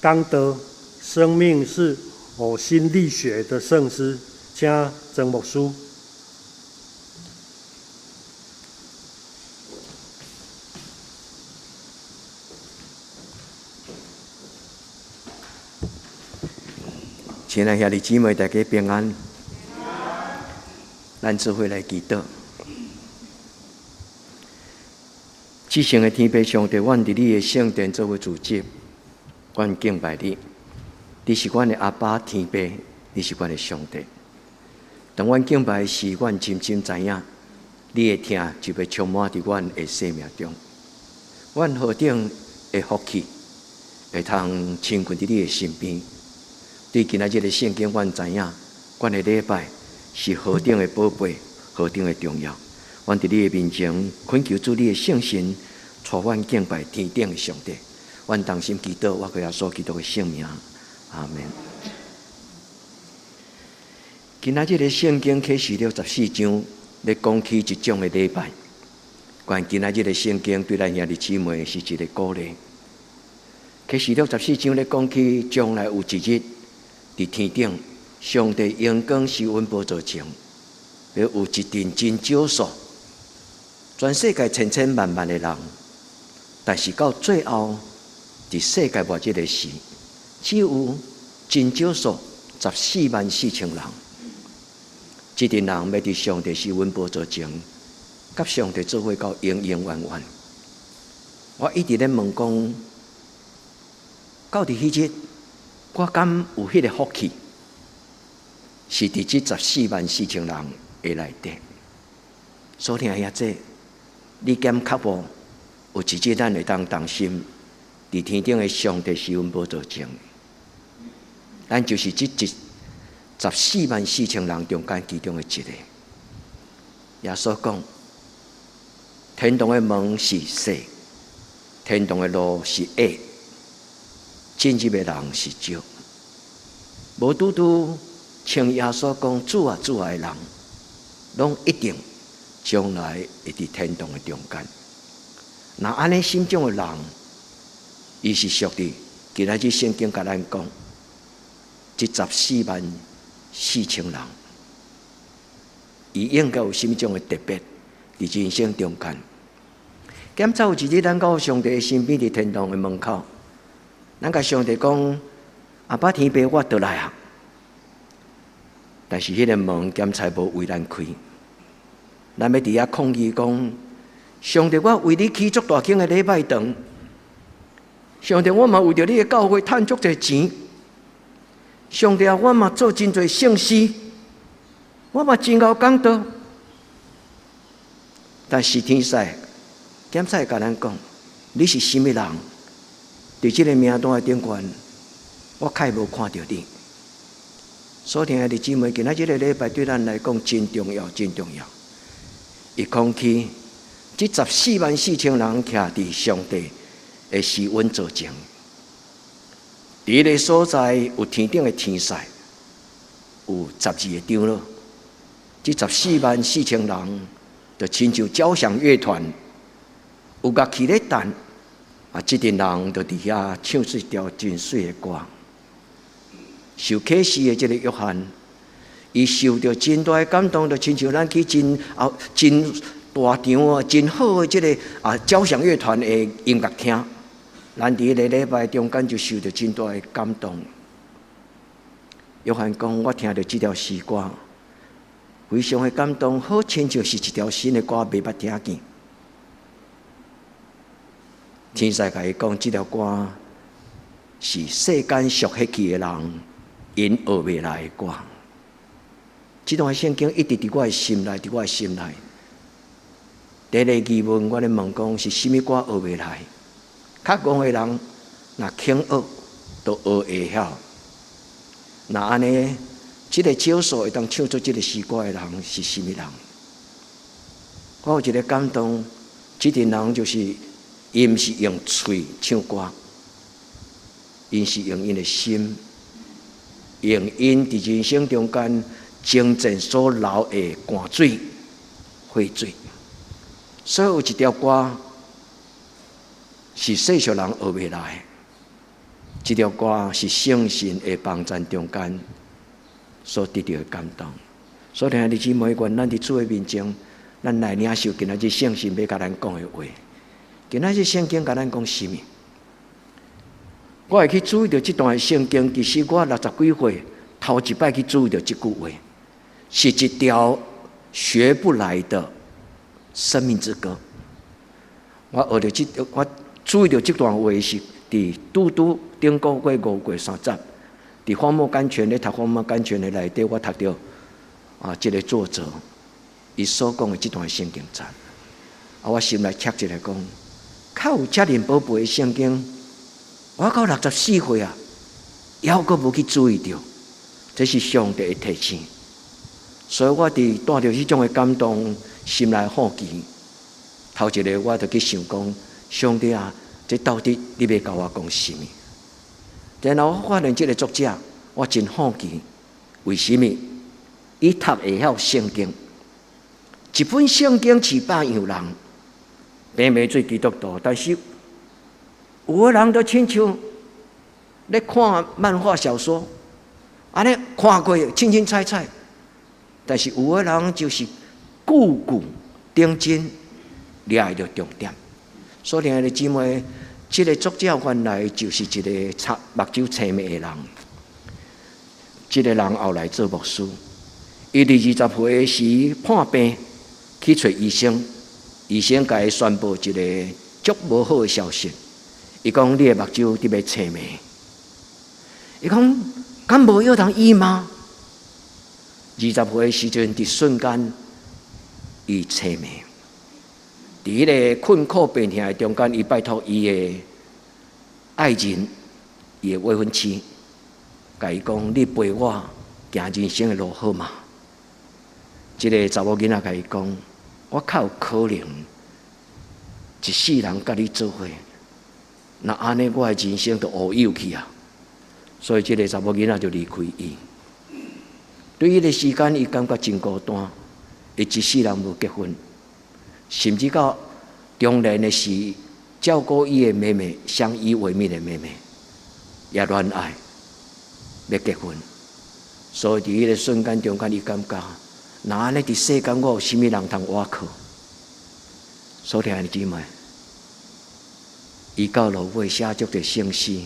講道，生命是嘔心瀝血的聖詩，請曾牧師。親愛兄弟姊妹，大家平安。咱做伙來祈禱。至聖的天父上帝，阮佇你的聖殿做伙聚集，阮敬拜你。你是阮的阿爸天父，你是阮的上帝。當阮敬拜時，阮深深知影，你的疼就欲充滿佇阮的生命中。阮何等的福氣，會通親近佇你的身邊。對今仔日的聖經，阮知影，阮的禮拜是何等的寶貝，何等的重要。阮佇你的面前懇求主，你的聖神帶阮敬拜天頂的上帝。阮同心祈禱，我靠耶穌基督的聖名，阿門。今仔日的聖經啟示錄14章咧講起一種的禮拜。願今仔日的聖經對咱兄弟姊妹是一個鼓勵。啟示錄14章咧講起，將來有一日佇天頂，上帝榮光施恩寶座前，欲有一陣真少數，全世界千千萬萬的人，但是到最後，佇世界末日的時，只有真少數144,000人。這陣人欲佇上帝施恩寶座前，佮上帝做伙到永永遠遠。我一直咧問講，到佇彼日，我敢有彼個福氣，是佇這144,000人的內底。所聽遐濟，你敢確保有一日咱會當同心佇天頂的上帝施恩寶座前？咱就是這一144,000人中間其中的一個。耶穌講，天堂的門是細，天堂的路是狹，進入的人是少。無拄拄像耶穌講主啊主啊的人，攏一定將來會佇天堂的中間。若按呢心種的人，伊是屬佇今仔日聖經共咱講，這144,000人，伊應該有啥物種的特別佇人生中間。敢才有一日，咱到上帝的身邊佇天堂的門口，咱共上帝講：阿爸天父，我倒來啊！但是彼個門檢查無為咱開，咱欲佇遐抗議講：上帝，我為你起足大間的禮拜堂，上帝，我嘛為著你的教會趁足濟錢，上帝啊，我嘛做真濟聖事，我嘛真𠢕講道。但是天使檢查會共咱講：你是啥物人？佇這个名單的頂懸，我較無看著你。所聽的姊妹，今仔這个禮拜對咱來講真重要，真重要。伊講起這144,000人徛佇上帝的施恩座前，佇彼个所在有天頂的天使，有12個長老。這144,000人就親像交響樂團，有樂器咧彈，啊，這陣人就佇遐唱出一條真媠的歌。受啟示的這个約翰，伊受著真大的感動，就親像咱去真啊真大場啊真好的這个啊交響樂團的音樂廳，咱佇彼个禮拜中間就受著真大的感動。約翰講：我聽著這條詩歌，非常的感動，好親像是一條新的歌，未捌聽見。天使共伊講，這條歌是世間屬彼去的人𪜶學袂來的歌。這段聖經一直佇我的心內，佇我的心內。第一個疑問，我咧問講是啥物歌學袂來？較戇的人若肯學，都學會曉。若按呢，這个少數會當唱出這个詩歌的人是啥物人？我有一个感動，這陣人就是伊毋是用喙唱歌，𪜶是用𪜶的心，用𪜶佇人生中間征戰所流的汗水、血水。所以有一條歌是世俗人學袂來，這條歌是聖神的幫贊中間所得著的感動。所以兄弟姊妹，願咱佇主的面前，咱來領受今仔日聖神欲共咱講的話。今仔日聖經共咱講啥物？我會去注意著這段聖經，其實我六十幾歲頭一擺去注意著這句話，是一條學不來的生命之歌。我學著這，我注意著這段話是佇拄拄頂個月5月30，佇荒漠甘泉咧讀荒漠甘泉的內底，我讀著啊，這个作者伊所講的這段聖經節，啊，我心內切一下講，較有遮爾寶貝的聖經，我到64歲啊，猶閣無去注意著，這是上帝的提醒。所以我佇帶著彼種的感動，心內好奇，頭一个我就去想講，上帝啊，這到底你欲共我講啥物？然後我發現這个作者，我真好奇，為啥物伊讀會曉聖經？一本聖經飼百樣人，平平做基督徒，但是有的人就親像咧看漫畫小說，按呢看過清清彩彩，但是有的人就是句句釘真，掠會著重點。所以兄弟姊妹，這个作者原來就是一个青目睭青盲的人。這个人後來做牧師，伊佇20歲時破病去揣醫生，醫生共伊宣布一个足無好的消息。伊講你的目睭佇欲青盲。伊講敢無藥通醫嗎？20歲時陣，佇瞬間伊青盲。佇彼个困苦病痛的中間，伊拜託伊的愛人，伊的未婚妻，共伊講：你陪我行人生的路好嗎？這个查某囡仔共伊講：我較有可能一世人佮你做伙，若按呢，我的人生就烏有去啊！所以這个查某囡仔就離開伊。對彼个時間，伊感覺真孤單，伊一世人無結婚，甚至到中年的時，照顧伊的妹妹，相依為命的妹妹，也戀愛，欲結婚。所以佇彼个瞬間中間，伊感覺，若按呢佇世間，我有啥物人通倚靠？所以兄弟姊妹，伊到落尾寫足濟聖詩，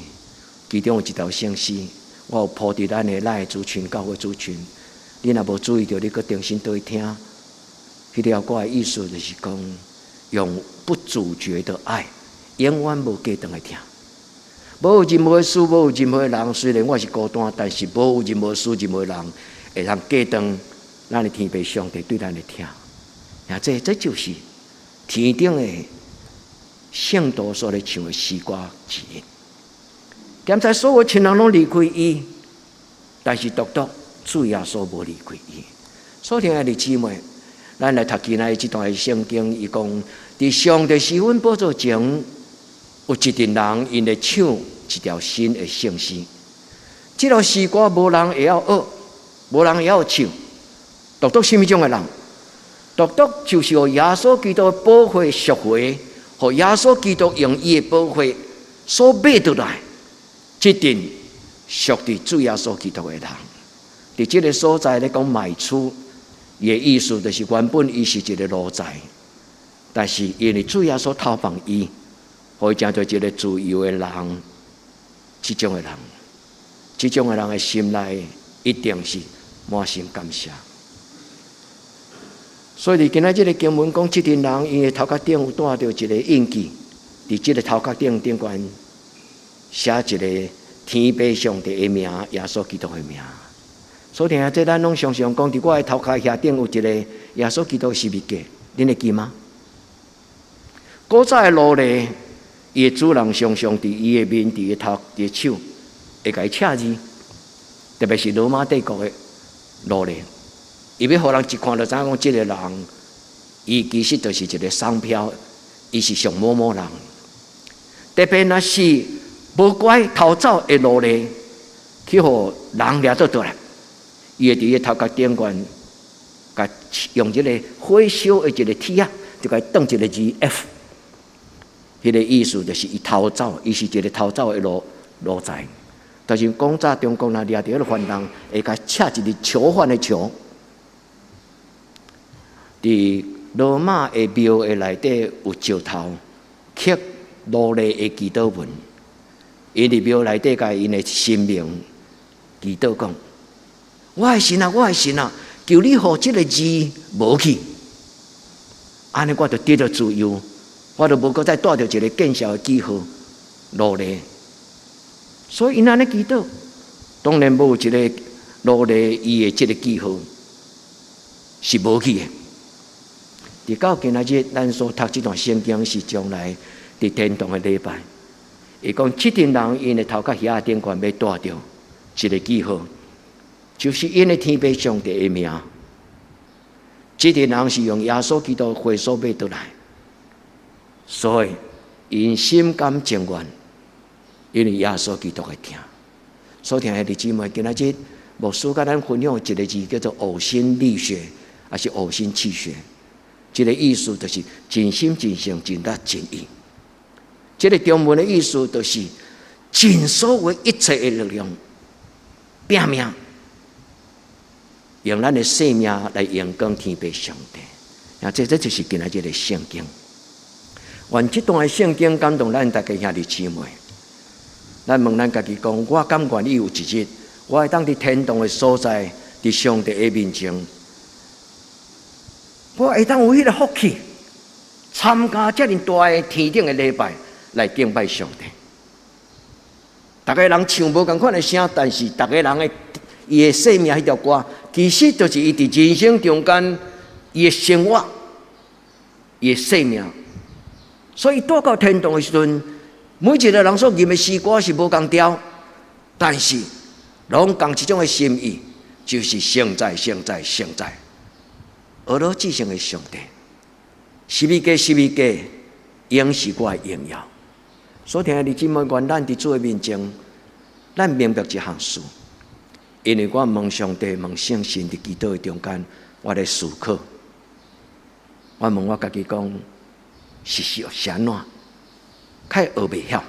其中有一條聖詩，我有鋪佇咱的咱的族群教會族群。你若無注意著，你閣重新倒去聽。彼條歌的意思就是講，永不阻絕的愛，永遠無隔斷的疼。無有任何事，無有任何人，雖然我是孤單，但是無有任何事、任何人會通隔斷咱的天父上帝對咱的疼。啊，這就是天頂的聖徒所咧唱的詩歌之一。現在所有親人攏離開伊，但是獨獨主耶穌無離開伊。所以，親愛的姊妹，咱來讀今仔日這段聖經，伊講，佇上帝施恩寶座前，有一陣人𪜶咧唱一條新的聖詩。這條詩歌無人會曉學，無人會曉唱，獨獨啥物種的人？獨獨就是予耶穌基督的寶血贖回，予耶穌基督用伊的寶血所買倒來，這陣屬佇主耶穌基督的人，佇這个所在咧講買出，伊的意思就是原本伊是一个奴才，但是因為主耶穌投放伊，予伊成做一个自由的人，這種的人，這種的人的心內一定是滿心感謝。所以，佇今仔這个經文講，這陣人伊的頭殼頂有帶著一个印記，佇這个頭殼頂頂懸寫一个天父上帝的名，耶穌基督的名。所以，聽這咱攏常常講，佇我的頭殼遐頂有一個耶穌基督十字架，恁會記嗎？古早的奴隸，伊的主人常常佇伊的面、佇伊頭、佇伊手，會共伊刺字，特別是羅馬帝國的奴隸。伊欲予人一看就知影講，這个人，伊其實就是一个商標，伊是屬某某人。特別若是無乖逃走的奴隸，去予人掠倒來，伊會佇伊頭殼頂懸，共用這个火燒的一个鐵仔，就共伊當一个字 F。彼个意思就是伊逃走，伊是一个逃走的奴才。但是古早中國若掠著彼个犯人，會共赤一个囚犯的囚。佇羅馬的廟的內底有石頭刻奴隸的祈禱文，𪜶佇廟內底共𪜶的神明祈禱講：我的神啊，我的神啊，求你予這个字無去，按呢我就得著自由，我就無閣再帶著一个見笑的記號奴隸。所以𪜶按呢祈禱，當然無一个奴隸伊的這个記號是無去的。直到今仔日，咱所讀這段聖經是將來佇天堂的禮拜。伊講，這陣人𪜶的頭殼額頂懸欲帶著一个記號，就是𪜶的天父上帝的名。這陣人是用耶穌基督血所買倒來，所以𪜶心甘情願，因為耶穌基督的疼。所聽兄弟姊妹，今仔日牧師共咱分享一个字，叫做嘔心瀝血，抑是嘔心泣血。這个意思就是盡心盡性盡力盡意。這个中文的意思就是盡所有一切的力量，拼命用咱的生命來榮光天父上帝。啊，這就是今仔日的聖經。願這段的聖經感動咱大家兄弟姊妹。咱問咱家己講：我敢願意有一日，我會當佇天堂的所在，佇上帝的面前，我會當有彼个福氣，參加遮爾大的天頂的禮拜來敬拜上帝。逐个人唱無仝款的聲，但是逐个人的伊的生命彼條歌，其實就是伊佇人生中間伊的生活，伊的生命。所以帶到天堂的時陣，每一个人所吟的詩歌是無仝調，但是攏仝一種的心意，就是聖哉、聖哉、聖哉。呵咾至聖的上帝，十字架，十字架，應是我的榮耀。所聽的姊妹，願咱佇主的面前，咱明白一項事，因為我問上帝、問聖神佇祈禱的中間，我咧思考，我問我家己講，是按怎，較會學袂曉。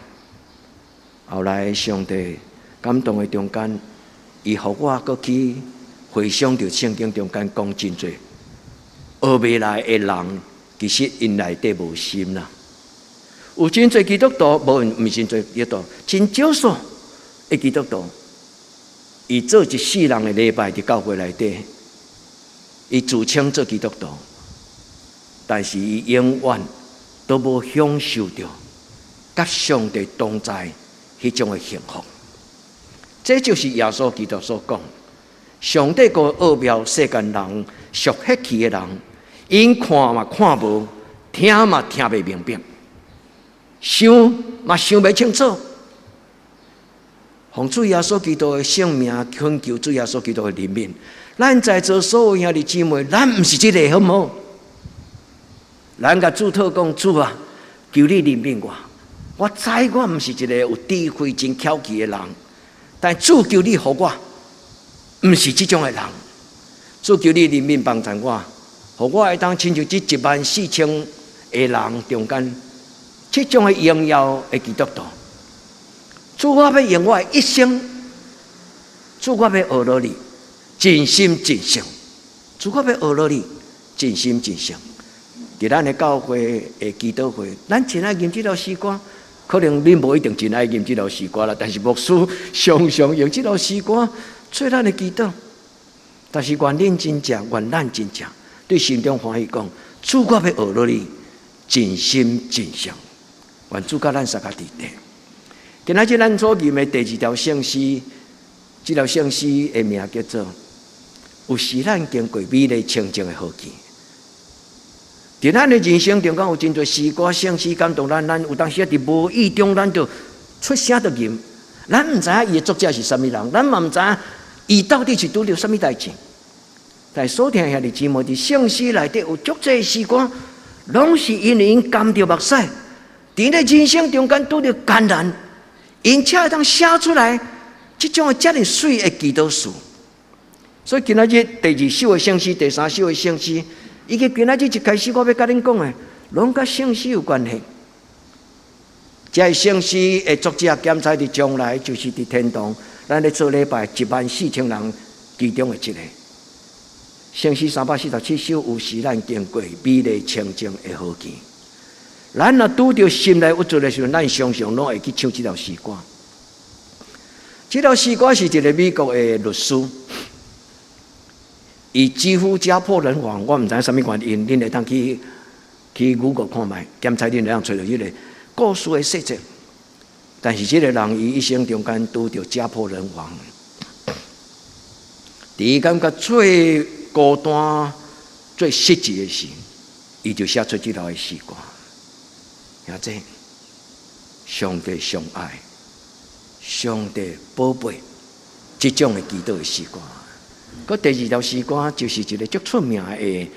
後來上帝感動的中間，伊予我閣去回想著聖經中間講真濟學袂來的人，其實𪜶內底無心啦。有真濟基督徒，無毋是真濟基督徒，真少數的基督徒，伊做一世人的禮拜佇教會內底，伊自稱做基督徒，但是伊永遠都無享受著佮上帝同在彼種的幸福。這就是耶穌基督所講，上帝個奧妙世間人屬血氣的人，𪜶看嘛看無，聽嘛聽袂明白，想嘛想袂清楚。奉主耶穌基督的聖名，懇求主耶穌基督的憐憫。咱在座所有兄弟姊妹，咱毋是這个，好毋好？咱共主禱講，主啊，求你憐憫我。我知我毋是一個有智慧、真巧氣的人，但主求你予我，毋是這種的人。主求你憐憫幫助我，予我會當親像這14,000個人中間，這種的榮耀的基督徒。主，我欲用我的一生，主，我欲學落你，盡心盡性。主，我欲學落你，盡心盡性。佇咱的教會的祈禱會，咱真愛吟這首詩歌，可能恁無一定真愛吟這首詩歌啦，但是牧師常常用這首詩歌做咱的祈禱。但是願恁真正，願咱真正對心中歡喜講，主，我欲學落你，盡心盡性。願主佮咱相佮佇咧。今仔日咱所吟的第二條聖詩，這條聖詩的名叫做《有時咱經過美麗清靜的河溪》。佇咱的人生中間有真濟詩歌、聖詩感動咱，咱有當時啊佇無意中，咱就出聲就吟。咱毋知影伊的作者是啥物人，咱嘛毋知影伊到底是拄著啥物代誌。但所聽兄弟姊妹佇聖詩內底有足濟詩歌，攏是因為𪜶含著目屎，佇咧人生中間拄著艱難，𪜶才會當寫出來這種的遮爾媠的祈禱詩。所以今仔日第二首的聖詩、第三首的聖詩，以及今仔日一開始我欲共恁講的，攏佮聖詩有關係。這个聖詩的作者檢採佇將來就是佇天堂，咱咧做禮拜14,000人其中的一個。聖詩347首有時咱經過美麗清靜的河墘。咱若拄著心內鬱卒的時陣，咱常常攏會去唱這條詩歌。這條詩歌是一個美國的律師，伊幾乎家破人亡，我毋知影啥物原因，恁會當去 Google 看覓，檢採恁會當揣著彼個故事的細節。但是這個人伊一生中間拄著家破人亡，佇伊感覺最孤單、最失志的時，伊就寫出這條的詩歌。兄弟，上帝上愛，上帝寶貝，這種的祈禱的詩歌。閣第二條詩歌就是一個足出名的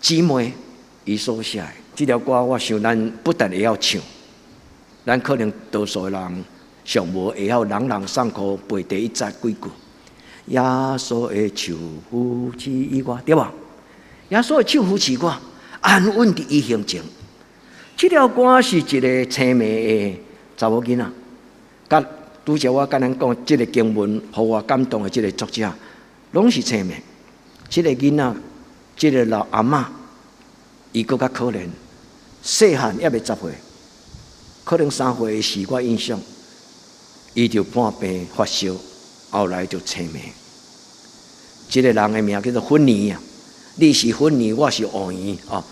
姊妹，伊所寫的這條歌，我想咱不但會曉唱，咱可能多數的人上無會曉朗朗上口背第一節幾句。耶穌的手扶持我，對無？耶穌的手扶持我，安穩佇伊胸前。這條歌是一個青盲的查某囡仔，佮拄才我佮咱講這个經文，予我感動的這个作者，攏是青盲。這个囡仔，這个老阿嬤，伊閣較可憐，細漢猶未10歲，可能3歲時我印象，伊就破病發燒，後來就青盲。這个人的名叫做芬妮啊，你是芬妮，我是烏圓哦，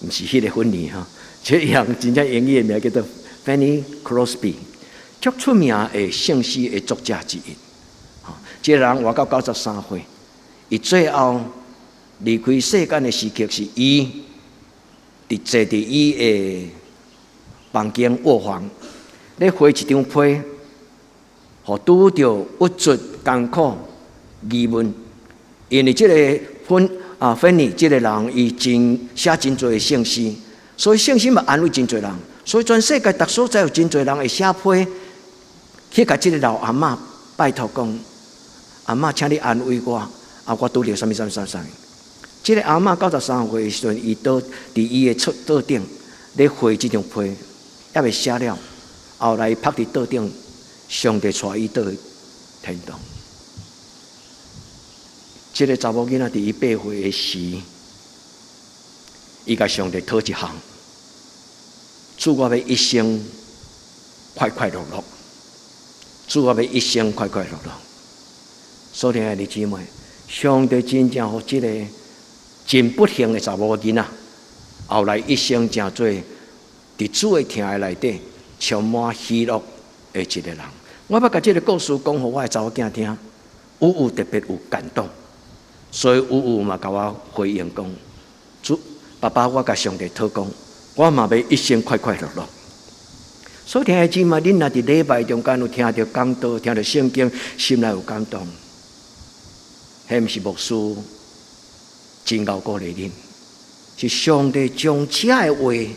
毋是彼个芬妮哈。這樣真正英語的名叫做 Fanny Crosby，足出名的聖詩的作者之一。吼，這个人活到93歲，伊最後離開世間的時刻是伊佇坐佇伊的房間臥房，咧畫一張批，予拄著鬱卒艱苦疑問，因為這个芬啊芬妮這个人，伊真寫真濟聖詩，所以聖詩嘛安慰真濟人，所以全世界逐所在有真濟人會寫批去共這个老阿嬤拜託講，阿嬤，請你安慰我，啊，我拄著啥物啥物啥物啥物。這个阿嬤93歲的時陣，伊倒佇伊的桌桌頂咧畫這張批，猶未寫了，後來伊趴佇桌頂，上帝帶伊倒天堂。這个查某囡仔佇伊8歲的時，伊共上帝討一項，主，我欲一生快快樂樂，主，我欲一生快快樂樂。所親愛的姊妹，上帝真正予這个真不幸的查某囡仔，後來一生成做佇主的疼愛內底充滿喜樂的一个人。我欲共這个故事講予我的查某囝聽，有有特別有感動，所以有有嘛共我回應講：主爸爸，我共上帝討講，我嘛欲一生快快樂樂。所以親愛的姊妹，恁若佇禮拜中間有聽著講道、聽著聖經，心內有感動，彼毋是牧師真𠢕鼓勵恁，是上帝將這个話欲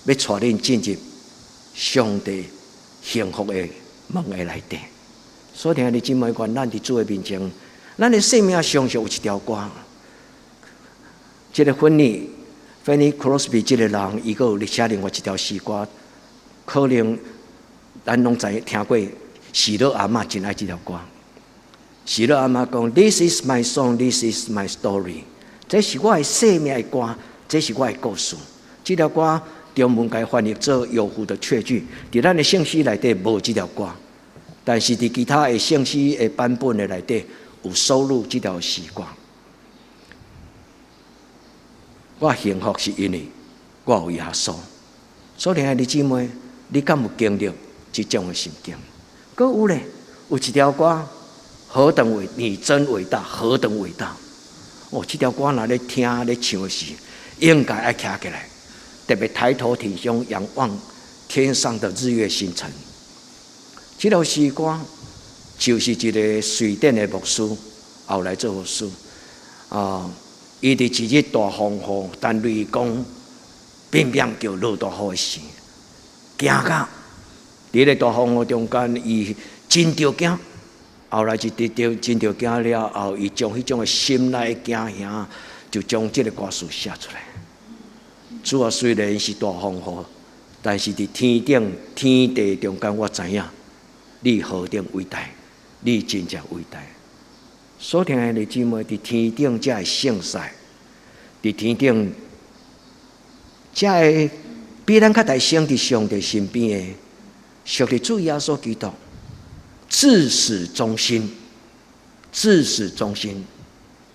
帶恁進入上帝幸福的門的內底。所以親愛的姊妹，願咱佇主的面前，咱的生命常常有一條歌。這个芬妮，Fanny Crosby 這个人，伊閣有咧寫另外一條詩歌，可能咱攏知聽過，喜樂阿嬤真愛這條歌。喜樂阿嬤講：This is my song, this is my story。這是我的生命的歌，這是我的故事。這條歌中文共翻譯做有福的確據，佇咱的聖詩內底無這條歌，但是佇其他的聖詩的版本的內底有收錄這條詩歌。我幸福是因為我有耶穌。所以，親愛的姊妹，你敢有經歷這種的心境？閣有咧，有一條歌，何等偉，你真偉大，何等偉大！哦，這條歌若咧聽咧唱的時，應該愛徛起來，特別抬頭挺胸，仰望天上的日月星辰。這條詩歌就是一個瑞典的牧師，後來做牧師啊。伊佇一日大風雨，但雷公變變叫落大雨的時，驚甲佇咧大風雨中間，伊真著驚。後來一直著真著驚了後，伊將彼種的心內驚嚇，就將這个歌詞寫出來。主啊，雖然是大風雨，但是佇天頂天地中間，我知影你何等偉大，你真正偉大。所聽的弟姊妹，佇天頂遮的聖賽，佇天頂遮的比咱較大聲佇上帝身邊的，屬佇主耶穌基督，至死忠心，至死忠心，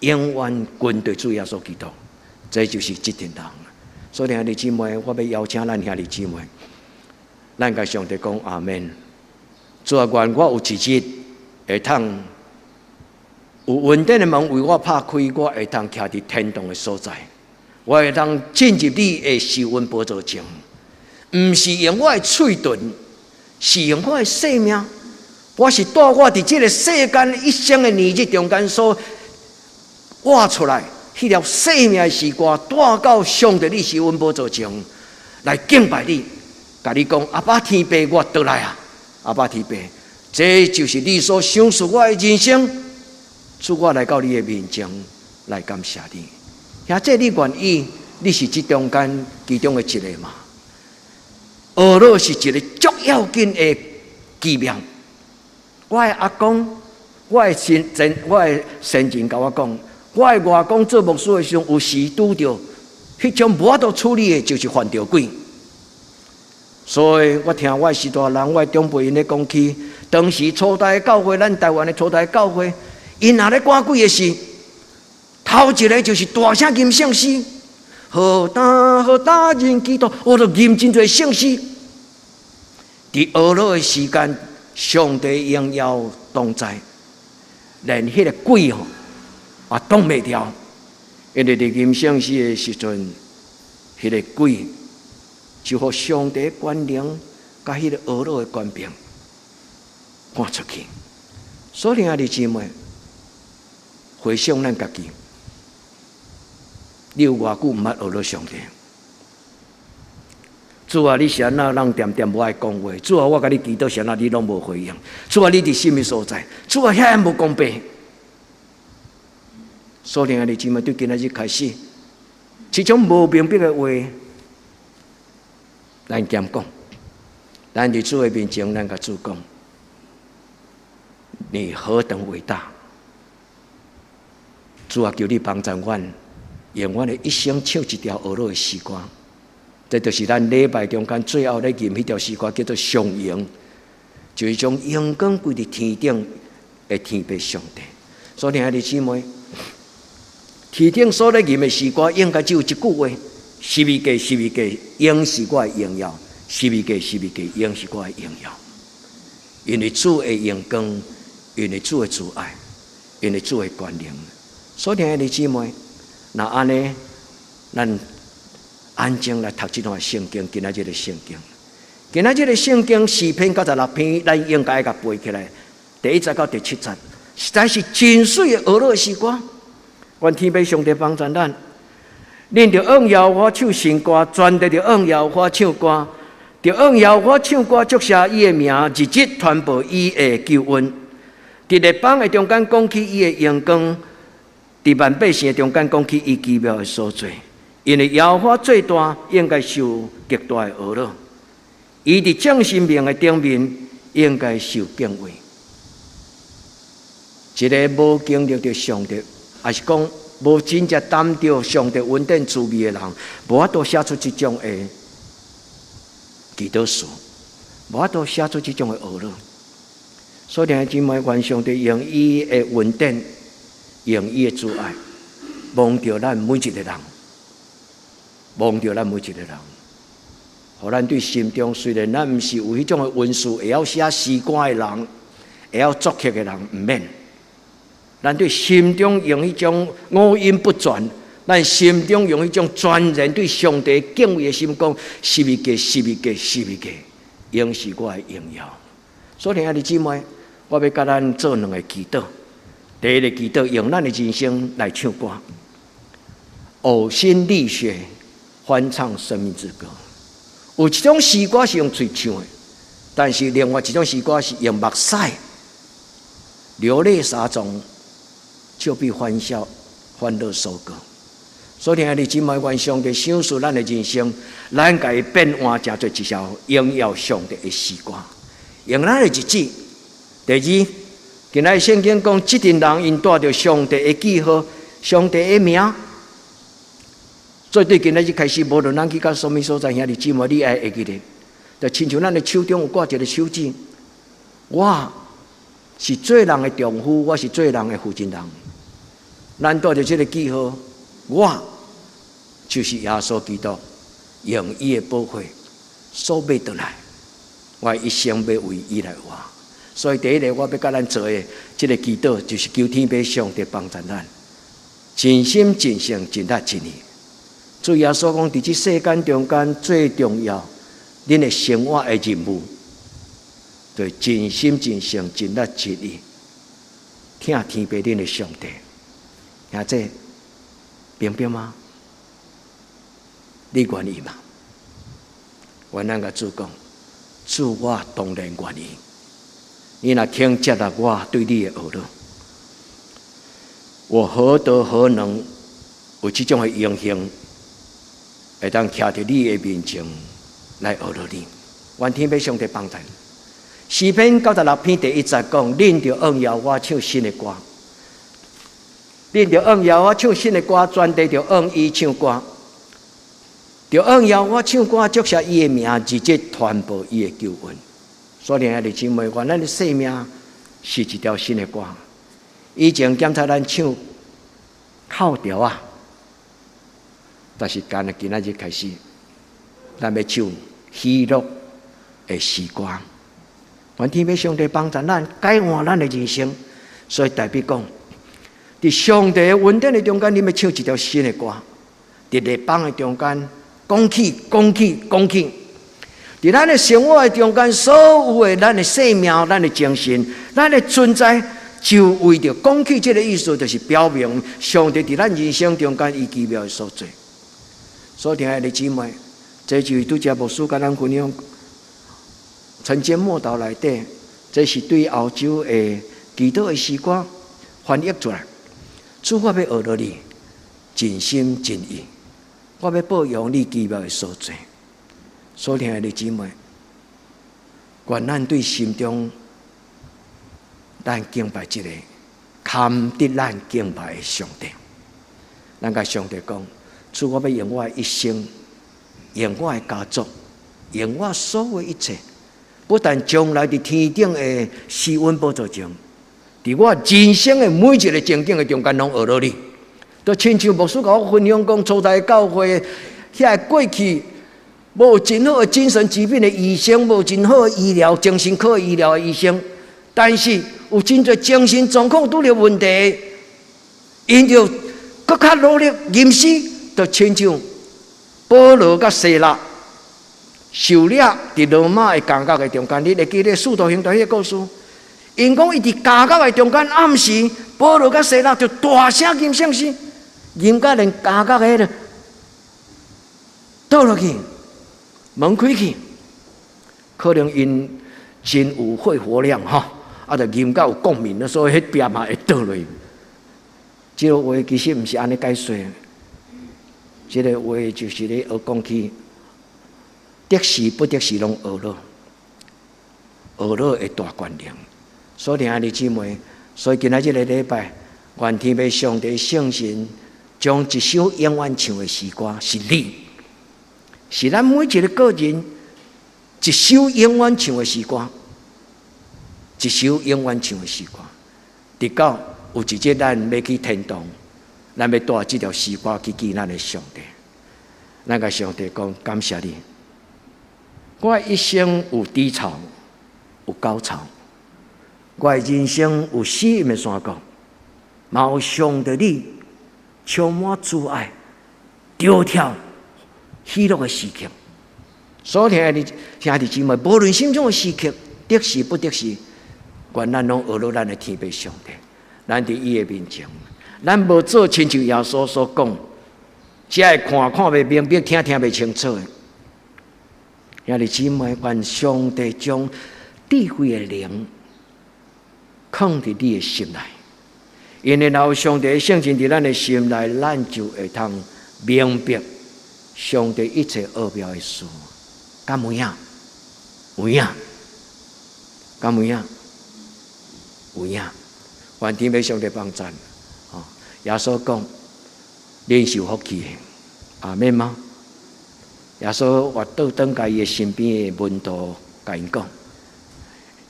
永遠跟隨主耶穌基督，這就是這群人。所以兄弟姊妹，我欲邀請咱兄弟姊妹，咱共上帝講阿們。主啊，願我有一日會通有恩典的門為我拍開，我會通徛佇天堂的所在，我會通進入你的施恩寶座前，毋是用我的喙唇，是用我的生命。我是帶我佇這个世間一生的年日中間所活出來，彼條生命的詩歌，帶到上帝你施恩寶座前來敬拜你，共你講阿爸天父，我倒來啊！阿爸天父，這就是你所賞賜我的人生，主我來到你的面前來感謝你。兄弟，你願意，你是這中間其中的一個嗎？呵咾是一个足要緊的奇妙。我的阿公，我的先人共我講，我的外公做牧師的時陣，有時拄著彼種無法度處理的，就是犯著鬼。所以我聽我的序大人、我的長輩𪜶咧講起，當時初代教會，咱台灣的初代教會，𪜶若咧趕鬼的時，頭一个就是大聲吟聖詩，何大何大人基督，我著吟真濟聖詩。佇呵咾的時間，上帝榮耀同在，連彼个鬼吼也擋袂牢，因為佇吟聖詩的時陣，彼个鬼就予上帝權能佮彼个呵咾的權柄趕出去。所以兄弟姊妹，回想咱家己，你有偌久毋捌呵咾上帝？主啊，你是按怎人恬恬無愛講話？主啊，我共你祈禱是按怎你攏無回應？主啊，你佇啥物所在？主啊，遐無公平。所以兄弟姊妹，對今仔日開始，這種無明白的話，咱兼講，咱佇主的面前，咱共主講，你何等偉大！主啊，求你幫助阮，用阮的一生唱一條呵咾的詩歌。這就是咱禮拜中間最後咧吟彼條詩歌，叫做上榮，就是將榮光歸佇天頂的天父上帝。所以兄弟姊妹，天頂所咧吟的詩歌，應該只有一句話：十字架，十字架，應是我的榮耀；十字架，十字架，應是我的榮耀。因為主的榮光，因為主的慈愛，因為主的權能。所以兄弟姊妹，若按呢，咱安靜來讀這段聖經，今仔日的聖經，今仔日的聖經詩篇96篇，咱應該共背起來。第一節到第七節，實在是真媠的呵咾詩歌。願天父上帝幫助咱，恁著向耶和華唱新歌，全地著向耶和華唱歌，著向耶和華唱歌，祝謝伊的名，日日傳報伊的救恩。佇列邦的中間講起伊的榮光，佇萬百姓的中間講起伊奇妙的所作。因為耶和華最大，應該受極大的呵咾；伊佇眾神明的頂面，應該受敬畏。一个無經歷著上帝，抑是講無真正擔著上帝恩典滋味的人，無法度寫出這種的祈禱詞，無法度寫出這種的呵咾。所以，兄弟姊妹，願上帝用伊的恩典，用伊的慈愛，望著咱每一个人。望著咱每一个人，予咱對心中雖然咱毋是有彼種的恩賜，會曉寫詩歌的人，會曉作曲的人，毋免。咱對心中用彼種五音不全，咱心中用彼種全然對上帝敬畏的心講：十字架，十字架，十字架，應是我的榮耀。所以兄弟姊妹，我欲共咱做兩个祈禱。第一个祈禱，用咱的人生來唱歌，嘔心瀝血。歡唱生命之歌，有一種詩歌是用喙唱的，但是另外一種詩歌是用目屎流淚撒種，就必歡笑歡樂收割。所以兄弟姊妹，願上帝賞賜咱的人生，咱共伊變換成做一首榮耀上帝的詩歌，用咱的日子。第二，今仔聖經講，這陣人𪜶帶著上帝的記號、上帝的名。所以對今仔日開始，無論咱去到啥物所在，兄弟姊妹，你愛會記得，就親像咱的手中有掛一个手指，我是做人的丈夫，我是做人的負責人。咱帶著這个記號，我就是耶穌基督，用伊的寶血所買轉來，我一生欲為伊來活。所以第一个我欲共咱做的這个祈禱，就是求天父上帝幫助咱，盡心盡性盡力盡意。主耶穌講，佇這世間中間最重要，恁的生活的任務，就是盡心盡性盡力盡意，疼天父恁的上帝。兄弟，明白嗎？你願意嗎？願咱共主講，主，我當然願意。你若肯接納我對你的呵咾，我何德何能有這種的榮幸，會當徛佇你的面前來呵咾你？願天父上帝幫助。詩篇96篇第一節講：恁著按耶和華唱新的歌，恁著按耶和華唱新的歌，全地著按伊唱歌，著按耶和華唱歌，祝謝伊的名，日日傳報伊的救恩。所以，兄弟姊妹，願咱的生命是一條新的歌。以前檢查咱唱靠調啊，但是干焦今仔日開始，咱欲唱喜樂的詩歌。願天父上帝幫助咱改換咱的人生。所以大衛講，佇上帝的恩典的中間，你欲唱一條新的歌；佇列邦的中間，講起講起講起。佇咱的生活的中間，所有的咱的生命、咱的精神、咱的存在，就為著講起這个意思，就是表明上帝佇咱人生中間伊奇妙的所做。所以，親愛的姊妹，這就是拄才牧師共咱分享，晨間默禱內底，這是對歐洲的祈禱的詩歌翻譯出來。主，我欲呵咾你，盡心盡意，我欲報揚你奇妙的所做。所親愛的姊妹，願咱對心中，咱敬拜這个堪得咱敬拜的上帝。咱共上帝講，主，我欲用我的一生，用我的家族，用我所有一切，不但將來佇天頂的施恩寶座前，佇我人生的每一个情景的中間，攏呵咾你。就親像牧師共我分享講，初代教會遐个過去無真好的精神疾病的醫生，無真好的醫療精神科醫療的醫生，但是有真濟精神狀況拄著問題，𪜶就閣較努力吟詩，就親像保羅佮西拉受掠佇羅馬的監獄的中間，你會記得《使徒行傳》彼个故事？𪜶講伊佇監獄的中間，暗時保羅佮西拉就大聲吟聖詩，吟甲連監獄的彼个倒落去，門開去，可能𪜶真有肺活量吼，啊，就吟甲有共鳴，所以彼壁嘛會倒落去。這个話其實毋是按呢解說，這个話就是咧學講起，得時不得時攏呵咾，呵咾的大權能。所以兄弟姊妹，所以今仔這个禮拜，願天父上帝聖神將一首永遠唱的詩歌，是你，是咱每一个個人一首永遠唱的詩歌，一首永遠唱的詩歌，直到有一日咱欲去天堂，咱欲帶這條詩歌去見咱的上帝。咱共上帝講，感謝你，我一生有低潮，有高潮，我的人生有死蔭的山谷，嘛有上帝你充滿慈愛、跳跳喜樂的時刻。所以，親愛的兄弟姊妹，無論啥物種的時刻，得時不得時，願咱攏呵咾咱的天父上帝，咱佇伊的面前，咱無做親像耶穌所講，只會看看袂明白，聽聽袂清楚的。兄弟姊妹，願上帝將智慧的靈囥佇你的心內，因為若有上帝的聖神佇咱的心內，咱就會通明白上帝一切奧妙的事，敢有影？有影？敢有影？有影？願天父上帝幫贊。哦，耶穌講，恁是有福氣的，阿們嗎？耶穌活倒轉共伊的身邊的門徒，共𪜶講，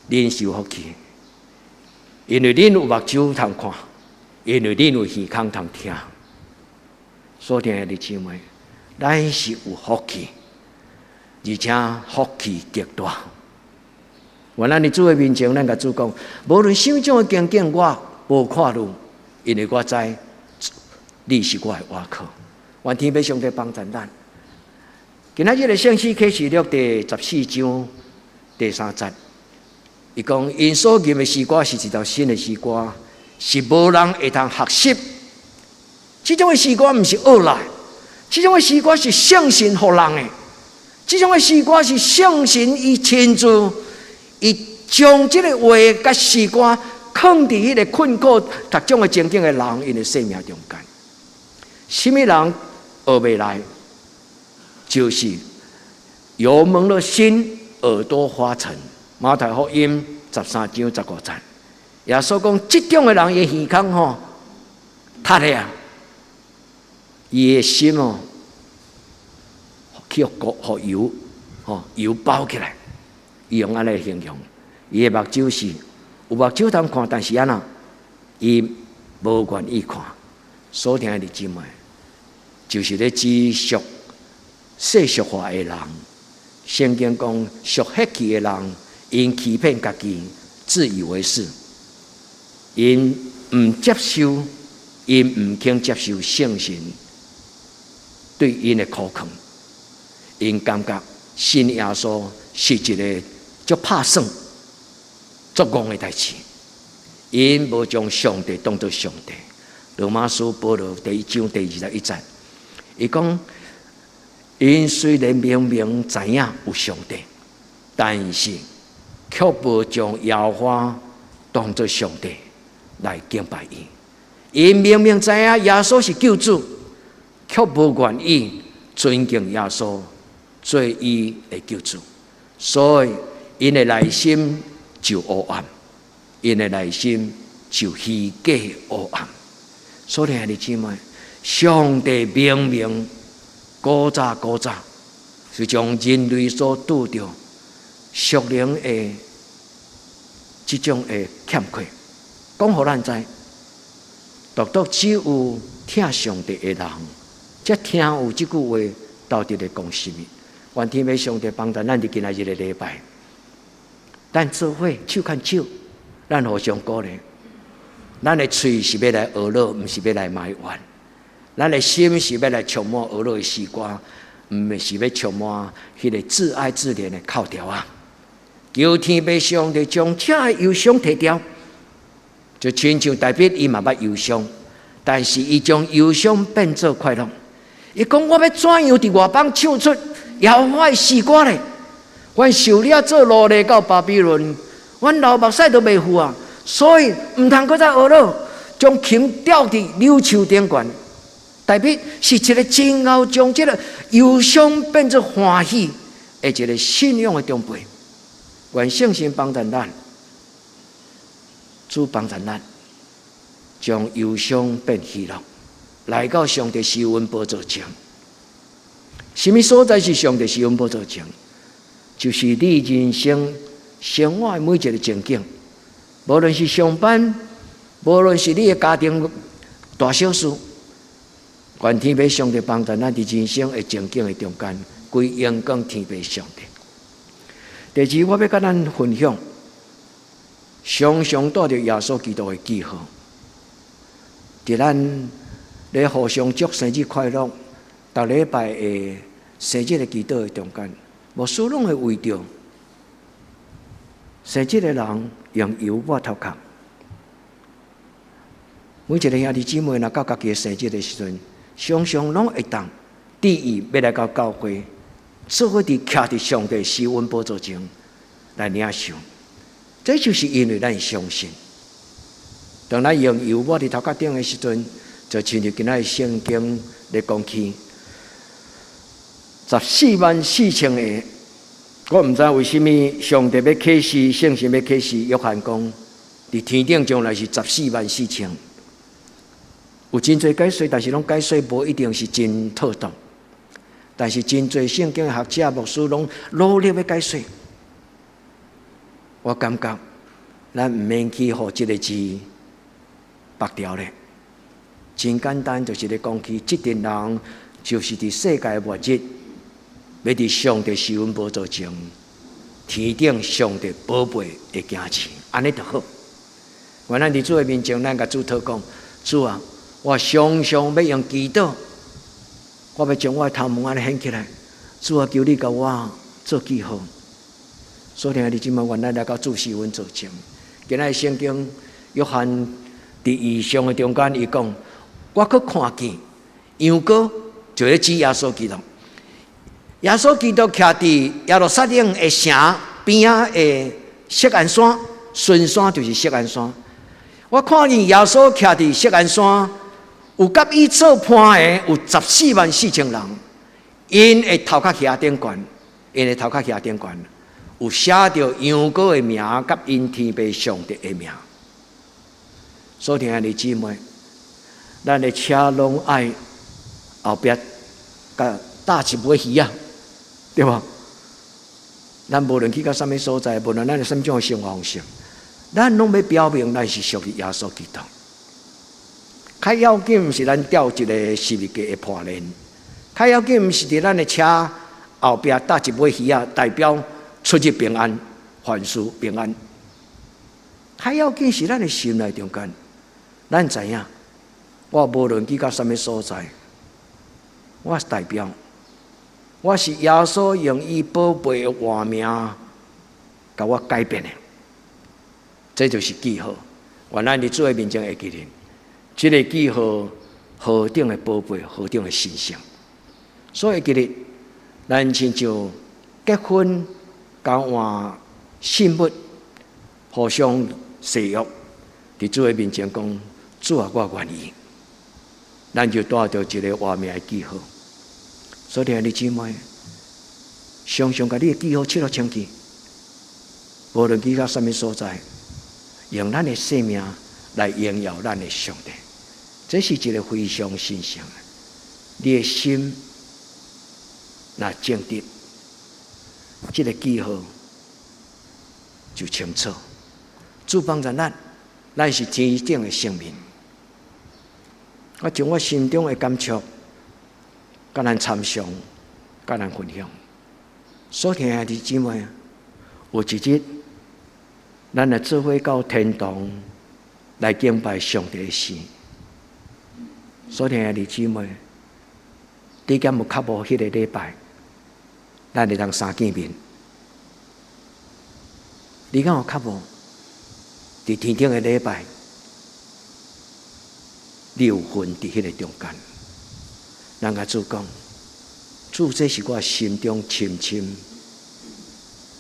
恁是有福氣，因為恁有目睭通看，因為恁有耳孔通聽。所聽的姊妹，咱是有福氣，而且福氣極大。願咱佇主的面前，咱共主講，無論啥物種的情景，我無看慮，因為我知你是我的倚靠。願天父上帝幫助咱。今仔日的聖詩啟示錄第14章第3節，伊講𪜶所吟的詩歌是一首新的詩歌，是無人會通學習。這種的詩歌毋是學來，這種的詩歌是聖神予人的。這種的詩歌是聖神伊親自，伊將這个話佮詩歌囥佇彼个困苦各種的情境的人𪜶的生命中間。啥物人學袂來？就是油蒙了心，耳朵發沉。馬太福音13章15節，耶穌講：這種的人，伊耳孔吼，塌的啊，伊的心哦，去予油吼油包起來，伊用按呢形容，伊的目睭是有目睭通看，但是按怎，伊無願意看。所聽的姊妹，就是咧指屬世俗化的人。聖經講屬血氣的人，𪜶欺騙家己，自以為是，𪜶毋接受，𪜶毋肯接受聖神對𪜶的苦勸，𪜶感覺信耶穌是一个足拍算、足戇的代誌，𪜶無將上帝當作上帝。羅馬書保羅第1章第21節，伊講。𪜶雖然明明知影有上帝，但是卻無將耶和華當作上帝來敬拜伊。𪜶明明知影耶穌是救主，卻無願意尊敬耶穌做伊的救主，所以𪜶的內心就黑暗，𪜶的內心就虛假黑暗。所以兄弟姊妹，上帝明明古早古早是將人類所拄著屬靈的這種的欠缺，講予咱知，獨獨只有疼上帝的人，才聽有這句話到底咧講啥物。願天父上帝幫助咱佇今仔日的禮拜，咱做伙手牽手，咱互相鼓勵。咱的喙是欲來呵咾，毋是欲來埋怨。咱的心是欲來充滿呵咾的詩歌，毋是欲充滿彼个自哀自憐的哭調仔！求天父上帝將這个憂傷提掉，就親像大衛伊嘛捌憂傷，但是伊將憂傷變做快樂。伊講我欲怎樣佇外邦唱出耶和華的詩歌咧？阮受了做奴隸到巴比倫，阮流目屎都袂赴啊！所以毋通閣再呵咾，將琴吊佇柳樹頂懸。大衛是一个真𠢕將這个憂傷變做歡喜的一个信仰的長輩。願聖神幫助咱，主幫助咱，將憂傷變喜樂，來到上帝施恩寶座前。啥物所在是上帝施恩寶座前？就是你人生生活的每一个情景，無論是上班，無論是你的家庭大小事，願天父上帝幫助咱佇人生的情景的中間，歸榮光天父上帝。第二，我欲佮咱分享，常常帶著耶穌基督的記號，佇咱咧互相祝生日快樂，逐禮拜的生日的祈禱的中間，牧師攏會為著生日的人用油抹頭殼。每一个兄弟姊妹若到家己的生日的時陣，常常攏會當致意欲來到教會，做伙佇徛佇上帝施恩寶座前來領受。這就是因為咱相信。當咱用油抹佇頭殼頂的時陣，就親像今仔日聖經咧講起14萬4千个。我毋知為啥物上帝欲啟示，聖神欲啟示約翰講，佇天頂將來是十四萬四千。有真濟解說，但是攏解說無一定是真妥當。但是真濟聖經學者、牧師攏努力欲解說。我感覺咱毋免去予這个字縛牢咧。真簡單，就是咧講起，這陣人就是佇世界末日，欲佇上帝施恩寶座前，天頂上帝寶貝的行前，按呢就好。願咱佇主的面前，咱共主禱講：主啊，我常常欲用祈禱，我欲將我的頭毛按呢掀起來。主啊，求你共我做記號。所以兄弟姊妹，願咱來到主施恩座前。今仔日聖經約翰佇異象的中間，伊講：我閣看見羊羔，就是指耶穌基督。耶穌基督徛佇耶路撒冷的城邊仔的錫安山，巡山就是錫安山。我看見耶穌徛佇錫安山，有佮伊做伴的有十四萬四千人，𪜶的頭殼額頂懸，𪜶的頭殼額頂懸有寫著羊羔的名，佮𪜶天父上帝的名。所以兄弟姊妹，咱的車攏愛後壁共搭一尾魚仔，對無？咱無論去到啥物所在，無論咱是啥物種的生活方式，咱攏欲表明咱是屬於耶穌基督。較要緊毋是咱吊一个十字架的破鏈，較要緊毋是佇咱的車後壁搭一尾魚仔，代表出入平安，凡事平安。較要緊是咱的心內中間，咱知影，我無論去到啥物所在，我是代表，我是耶穌用伊寶貝的活命，共我改變的，這就是記號。願咱佇主的面前會記得，這个記號何等的寶貝，何等的神聖。所以記得，咱親像結婚交換信物，互相誓約，佇主的面前講：主啊，我願意。咱就帶著一个活命的記號。所以兄弟姊妹，常常共你的記號拭予清氣，無論去到啥物所在，用咱的生命來榮耀咱的上帝，這是一个非常神聖的。你的心若正直，這个記號就清楚。主幫助咱，咱是天頂的聖民。我將我心中的感觸，佮咱參詳，佮咱分享。所以兄弟姊妹，有一日，咱來做伙到天堂來敬拜上帝的時。所以兄弟姊妹，你敢有渴慕彼个禮拜，咱會當相見面？你敢有渴慕？佇天頂的禮拜，你有份佇彼个中間。咱共主講，主，這是我心中深深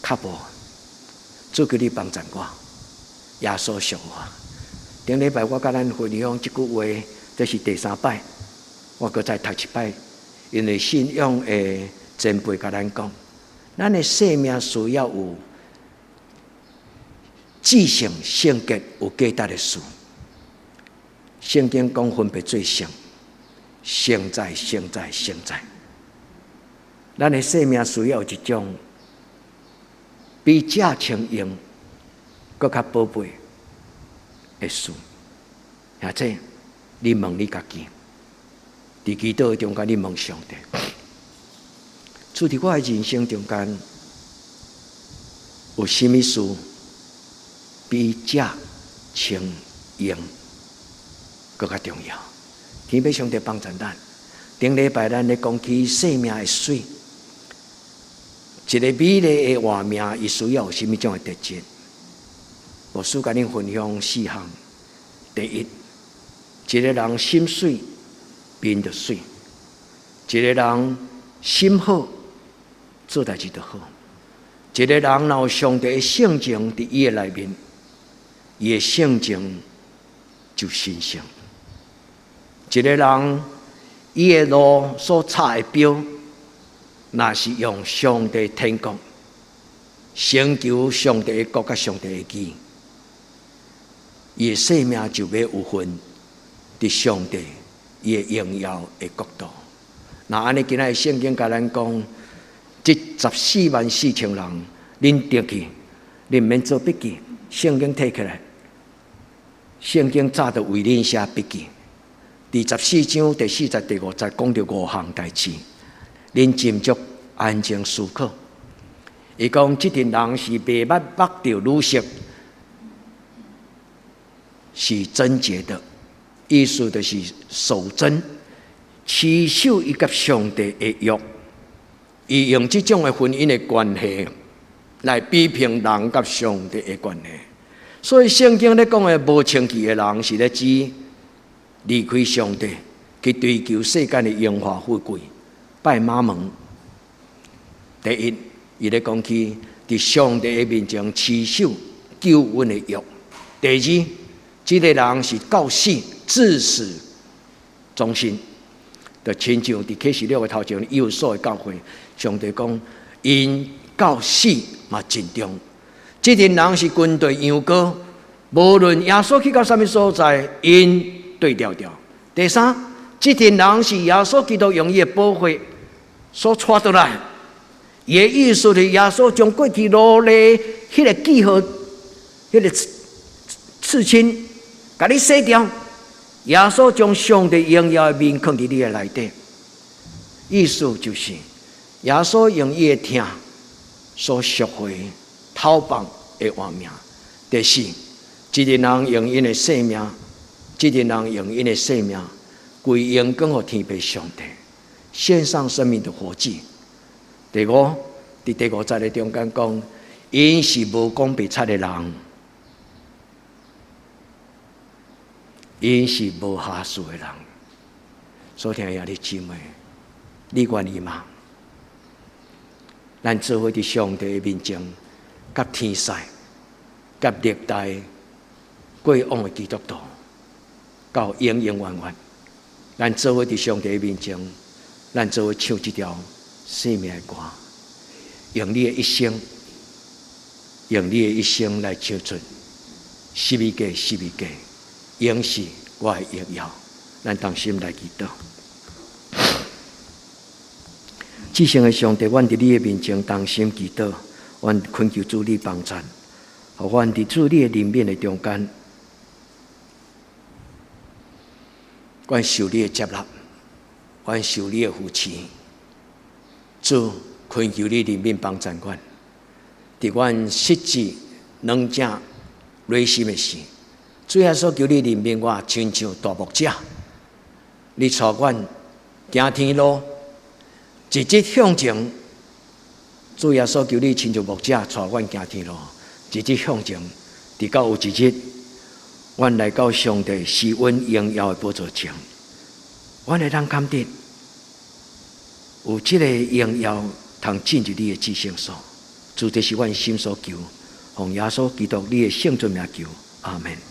渴慕。主求你幫助我，耶穌屬我。頂禮拜我佮咱分享這句話，這是第三擺，我閣再讀一擺，因為信仰的前輩共咱講，咱的生命需要有至聖、聖潔、有價值的事。聖經講分別做聖，聖在、聖在、聖在。咱的生命需要一種比這穿用閣較寶貝的事。或者你問你家己，佇祈禱中間，你問上帝，主佇我的人生中間有啥物事比這穿用閣較重要？天父上帝幫助咱。頂禮拜咱咧講起生命的媠，一个美麗的活命，伊需要有啥物種的特質？牧師共恁分享四項。第一，一个人心媠，面就媠；一个人心好，做代誌就好；一个人若有上帝的性情佇伊的內面，伊的性情就神聖。一个人伊的路所插的標，若是用上帝天國，成就上帝的國佮上帝的義，伊的生命就欲有份佇上帝伊的榮耀的國度。若按呢，今仔日聖經共咱講，這144,000人，恁著去，恁毋免做筆記，聖經提起來，聖經早就為恁寫筆記。佇14章第4節、第5節講著五項代誌，恁斟酌安靜思考。伊講，這陣人是袂捌目著女色，是貞潔的，意思就是守貞，持守伊佮上帝的約。伊用這種的婚姻的關係來比評人佮上帝的關係。所以聖經咧講的無清氣的人，是咧指離開上帝去追求世間的榮華富貴，拜瑪門。第一，伊咧講起佇上帝的面前持守救恩的約。第二，這个人是到死至死忠心，就親像佇啟示錄的頭前以弗所的教會，上帝講𪜶到死嘛盡忠。這陣人是跟隨羊羔，無論耶穌去到啥物所在，𪜶綴牢牢。第三，這陣人是耶穌基督用伊的寶血所帶倒來。伊的意思是耶穌將過去奴隸彼个記號、彼个刺青，共你洗掉。耶穌將上帝榮耀的面囥佇你的內底，意思就是耶穌用伊的疼所贖回討放的活命。第四，這個人用𪜶的生命，這個人用𪜶的生命歸榮光予天父上帝，獻上生命的活祭。第五，佇第五節的中間講，𪜶是無講白賊的人，𪜶是無瑕疵的人。所聽兄弟姊妹，你願意嗎？咱做伙佇上帝的面前，佮天使、佮歷代過往的基督徒，到永永遠遠，咱做伙佇上帝的面前，咱做伙唱這條生命的歌，用你的一生，用你的一生來唱出十字架，十字架，永是我的榮耀。咱同心來祈禱。至聖的上帝，阮佇你的面前同心祈禱，阮懇求主你幫贊，予阮佇主你的憐憫的中間，阮受你的接納，阮受你的扶持。主，懇求你憐憫幫贊阮，佇阮失志軟正累心的時，主耶穌求你憐憫我，親像大牧者，你帶阮行天路，一直向前。主耶穌求你親像牧者帶阮行天路，一直向前，直到有一日，阮來到上帝施恩榮耀的寶座前，阮會當看得有這个榮耀通進入你的至聖所。主，這是阮心所求，奉耶穌基督你的聖尊名求，阿門。